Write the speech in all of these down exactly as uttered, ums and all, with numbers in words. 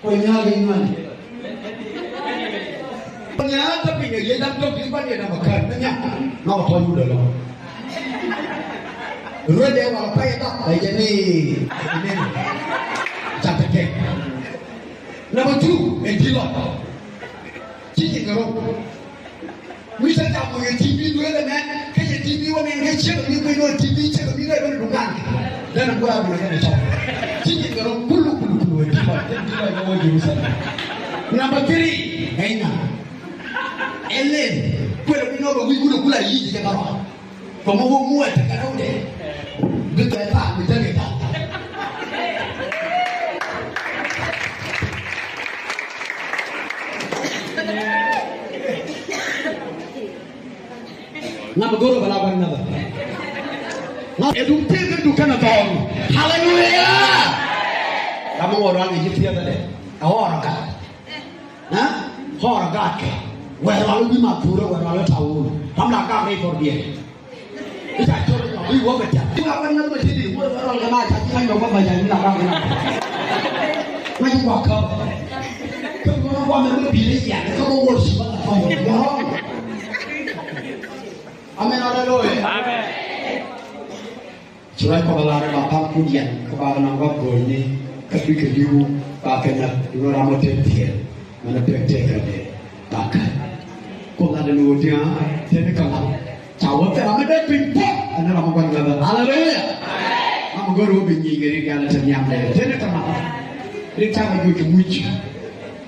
Kɔ nyaal i̱ nyuan. Kɔ nyaal ta piny ɛ yɛ dam tɔk i̱ ban yɛ dam a kär ni nyaal. Na wä tɔ̱ yut ɛlɔ̱ŋ. Ruet ɛ wala pay ɛ dam ɛ jɛ ni. Ca te kɛ. Number two, ɛ ji̱ lɔt. Ci ji̱ kɛ rɔ. Mi cɛ jam wä yɛ T V duel ɛmɛ, kä yɛ T V wä nɛn kä ciek mi kui̱ ni wä T V ciek mi rɛy wä ni duŋ gan. Lɛn a gura gura kɛn a cɔk. Ci ji̱ kɛ rɔ kulu kulu kulu wä ji̱ lɔc, ji̱ lɔc kɛ wä Jerusalem. Number three, ɛ nya. Ɛ lɛn, kuɛl mi nɔ bɛ wi̱i̱ wut a kula yi̱ ji̱ kɛ kɛ rɔ. Kɔmɔ wä muɔ tekɛ rɛwdɛ. Bi tɛ thaak bi tekɛ thaak. Ŋa mi go̱r ɔ bɛ la gua̱n näthä. Ŋa ɛ duŋ tëëk ɛ duŋ kɛnɛ thɔɔŋ. Haleluya. Lamä ŋuɔ̱t ruaŋ ɛ ji̱ thiäthä dɛ. Ɛ ɣɔɔr ɔ gat. Ɛ? Ɣɔɔr ɔ gat kɛ. Wɛr rual wi̱i̱ ma thurä wɛr rual wi̱i̱ ta̱wun. Ram la gat rɛy thɔr biɛl. I̱ ca col i̱ ma wi̱i̱ wä bɛ tiam. I̱ ma wä nä mɛ tini wä wä rɔl kɛ ma ca ci ma nyɔk wä ma ca ni la ram na. Ma ci wa ka. Kä ma wa mɛ mɛ bi ni ya ka wä wä si ma la fa wä. Amen, haleluya. Amen. Ci ruac kɔn lar ba pal kun yan kä ba na wa gol ni kä bi kɛ liu ba kɛ na ni ram ma te tiɛ. Mɛn a pek tëëkä dee ba ka̱n. Kuoth a dee ni wä dia̱a̱ tëë ni kä ŋa̱th. Ca wä thil ram mi dee piny puɔ̱t ɛn ram mi gua̱n ŋa̱th. Haleluya. Ram mi go̱r wä bi nyic kɛ rik yan te nhiam dee tëë ni kä ŋa̱th. Rik ca kɛ juɔc kɛ muc.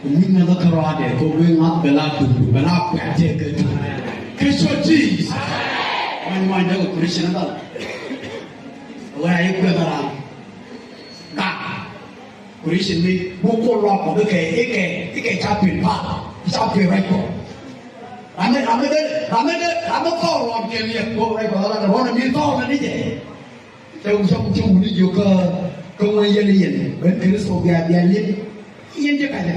Muc ŋa̱th kä rɔaadɛ kɛ wee ŋa̱th bɛ la duŋdu bɛ la kuɛ̈t tëëkä duŋ. Kɛ cuɔ̱c Jesus. Muɔ̱ny muɔ̱ny dee kɛ Christian dhal. Wee a yi kuɛth ram. Gak. Kurishin mi wä kuɔ lɔk kɔ bi kɛ ikɛ ikɛ ca pin pa ca pin rɛc kɔ. Rami rami de rami de rami thɔɔr rɔm kɛ liɛk kɔ rɛc kɔ la rɔm mi thɔɔr na ni jɛ. Cɛ wä cɛ wä cɛ wä ni jiök kä kä ŋuan yɛn yɛn ben Kiristo bia bia liɛk yɛn jɛ ka jɛ.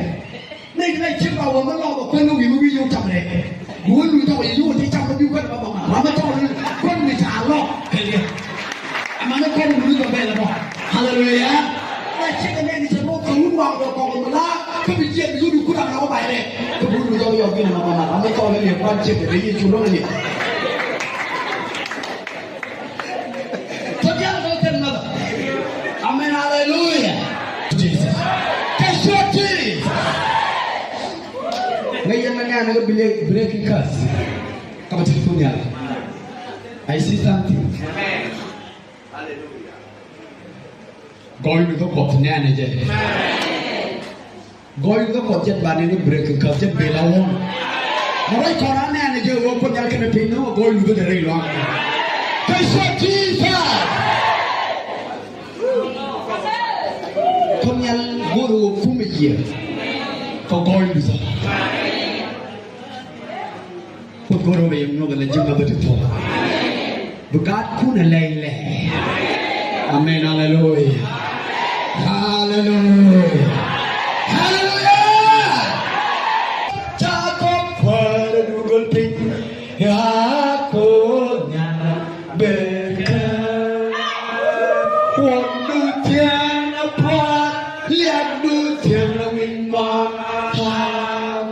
Nɛy ti la ciek ba wä mi lɔk bä kuäär ni wi̱i̱ mi wi̱i̱ yio̱w tam rɛk. Bi wä luny tɔk yɛ yio̱w ti cam rɔ bi kuäär ni bä bä ma ram mi tɔk ni kuäär ni ca lɔk kɛ liɛk. Ɛmɛ ni kuäär ni wuni bä bɛl bä. Haleluya. La ciek kɛ nɛy ti cɛ bä kɛ wun waŋ bɛ kɔk mi la kä bi jiɛk bi yio̱w bi kuäär ni bä bä rɛk. Kä bi wä luny tɔk yɔk bi ni ma bä ma ram mi tɔk ni liɛk kuäär ciek kɛ yio̱w cu lɔk ni liɛk. Tɔ diaal tɔ thil ŋa̱thä. Amen, haleluya. Jesus. Kɛ cuɔt Jesus. Ŋäc yɛn na ŋɛn kä bi lɛ breaking curse. Kä bɛ tit kun yal. I see something. Gɔɔy ni kä Kuɔth nɛɛnɛ jɛ. Gɔɔy luthä Kuɔth jɛn ba nɛn i̱ breaking curse jɛn bel a wun. Mɛ ruac kɔn a nɛɛnɛ jɛ ɣöö Kuoth Nhial kɛnɛ piny ni wä gɔɔy luthä dee rɛy luaŋ. Kɛ cuɔt Jesus. Kuoth Nhial go̱o̱rɛ wä kumɛ jiɛ kɛ gɔɔy luthä. Kuoth go̱o̱rɛ wä yɛ nyuɔk ɛlɛ ji̱ ŋa̱thä ti thuɔ̱k. Bi gaatkun ɛ lɛy lɛy. Amen, haleluya. Haleluya. Haleluya. Ca kɔk kuäär ɛ dugöl piny. Ya Kuoth Nhial ben kä. Kuɔth du thia̱a̱ŋ ɛ pua̱a̱r, liak du thia̱a̱ŋ ɛ wi̱ny mɔɔr. Ya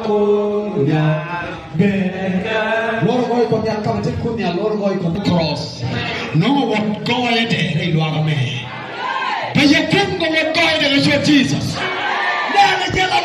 Kuoth Nhial. Luɔr gɔɔy Kuɔth Nhial, kama tin Kuoth Nhial luɔr gɔɔy Kuɔth cross. Nɔŋ a wä gɔɔy dee rɛy luaak mɛ. Bɛ yɛ kum kɛ wä gɔɔy dee rɛy cuɔt Jesus. Nɛɛnɛ jɛ la